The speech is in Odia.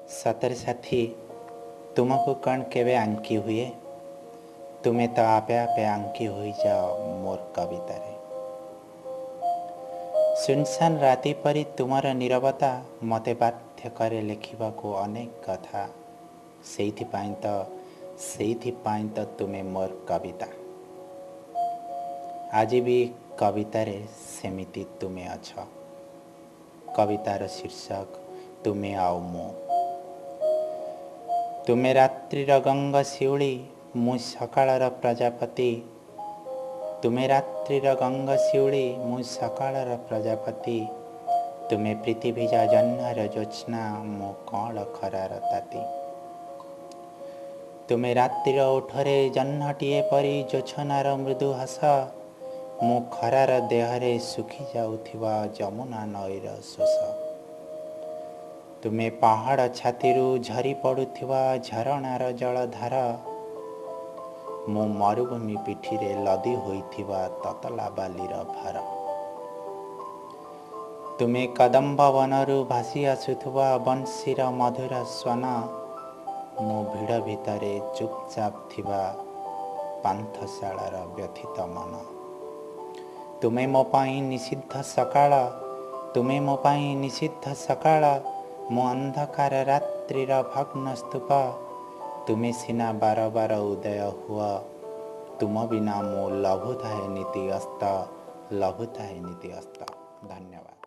ସତରେ ସାଥୀ, ତୁମକୁ କ'ଣ କେବେ ଆଙ୍କି ହୁଏ? ତୁମେ ତ ଆପେ ଆପେ ଆଙ୍କି ହୋଇଯାଅ ମୋର କବିତାରେ। ସୁନସାନ ରାତି ପରି ତୁମର ନୀରବତା ମୋତେ ବାଧ୍ୟ କରେ ଲେଖିବାକୁ ଅନେକ କଥା। ସେଇଥିପାଇଁ ତ, ସେଇଥିପାଇଁ ତ ତୁମେ ମୋର କବିତା। ଆଜି ବି କବିତାରେ ସେମିତି ତୁମେ ଅଛ। କବିତାର ଶୀର୍ଷକ ତୁମେ ଆଉ ମୁଁ। ତୁମେ ରାତ୍ରିର ଗଙ୍ଗ ଶିଉଳି, ମୁଁ ସକାଳର ପ୍ରଜାପତି। ତୁମେ ରାତ୍ରିର ଗଙ୍ଗ ଶିଉଳି, ମୁଁ ସକାଳର ପ୍ରଜାପତି। ତୁମେ ପ୍ରୀତିଭିଜା ଜହ୍ନର ଜ୍ୟୋତ୍ସ୍ନା, ମୁଁ କଅଁଳ ଖରାର ତାତି। ତୁମେ ରାତ୍ରିର ଓଠରେ ଜହ୍ନଟିଏ ପରି ଜୋଛନାର ମୃଦୁ ହସ, ମୁଁ ଖରାର ଦେହରେ ଶୁଖି ଯାଉଥିବା ଯମୁନା ନଈର ଶୋଷ। ତୁମେ ପାହାଡ଼ ଛାତିରୁ ଝରି ପଡ଼ୁଥିବା ଝରଣାର ଜଳଧାର, ମୁଁ ମରୁଭୂମି ପିଠିରେ ଲଦି ହୋଇଥିବା ତତଲା ବାଲିର ଭାର। ତୁମେ କଦମ୍ବ ବନରୁ ଭାସି ଆସୁଥିବା ବଂଶୀର ମଧୁର ସ୍ୱନ, ମୁଁ ଭିଡ଼ ଭିତରେ ଚୁପଚାପ ଥିବା ପାନ୍ଥଶାଳାର ବ୍ୟଥିତ ମନ। ତୁମେ ମୋ ପାଇଁ ନିଷିଦ୍ଧ ସକାଳ, ତୁମେ ମୋ ପାଇଁ ନିଷିଦ୍ଧ ସକାଳ, ମୁଁ ଅନ୍ଧକାର ରାତ୍ରିର ଭଗ୍ନ ସ୍ତୂପ। ତୁମେ ସିନା ବାର ବାର ଉଦୟ ହୁଅ, ତୁମ ବିନା ମୁଁ ଲଭୁଥାଏ ନୀତି ଅସ୍ତ, ଲଭୁଥାଏ ନୀତି ଅସ୍ତ। ଧନ୍ୟବାଦ।